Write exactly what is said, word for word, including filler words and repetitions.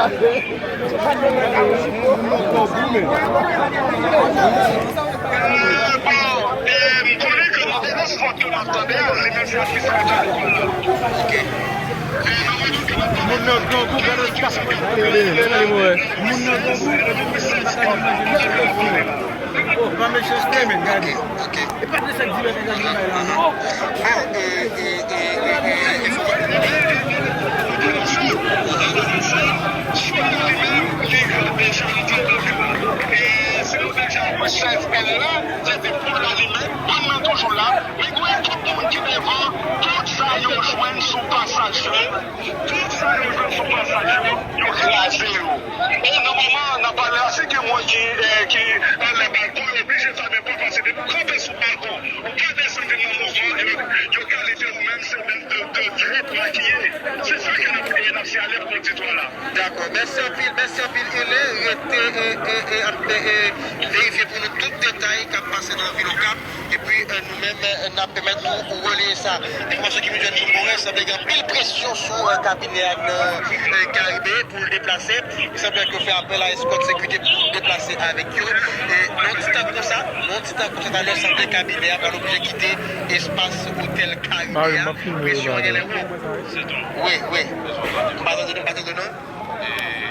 Moun nan grangou, gade l kase. Moun nan grangou, epi misye sa li manje nan telefòn. Pa mechanste, men gade. E pa de sa k di bagay la, non. Chèf L la, sa te pou l alimen, bann nan toujou la, men goumen tout moun ki devan, tout sa yo jwenn sou pasaj yo, tout sa yo jwenn sou pasaj yo, yo kraze yo. E nan moman n ap pale a, se gen moun ki, eh, ki anlè balkon, yo oblije fèmen pòt, paske depi w kanpe sou balkon, ou pa desann vin nan mouvman, yo, yo kalifye ou menm se de, de, de drip makiye. Se sa ke n ap, n ap siyale pou konditwa la. Dakò, mèsi anpil, mèsi anpil, Ule. Rete, e, e, e, ap, e, e, verifye pou nou tout detay k ap pase nan vil Okap. Epi, e, nou menm, e, n ap pèmèt nou releye sa. Enfòmasyon ki vin jwenn nou, Moren, sanble gen anpil presyon sou, e, kabinè a nan, e, Karibe pou l deplase. Li sanble ke yo fè apèl a eskòt sekirite pou deplase avèk yo. E nan yon ti tan konsa, nan yon ti tan konsa, talè sanble kabinè a pral oblije kite espas otèl Karibe a. Presyon an genlè wo. Wi, wi. M pa tande, m pa tande non. E,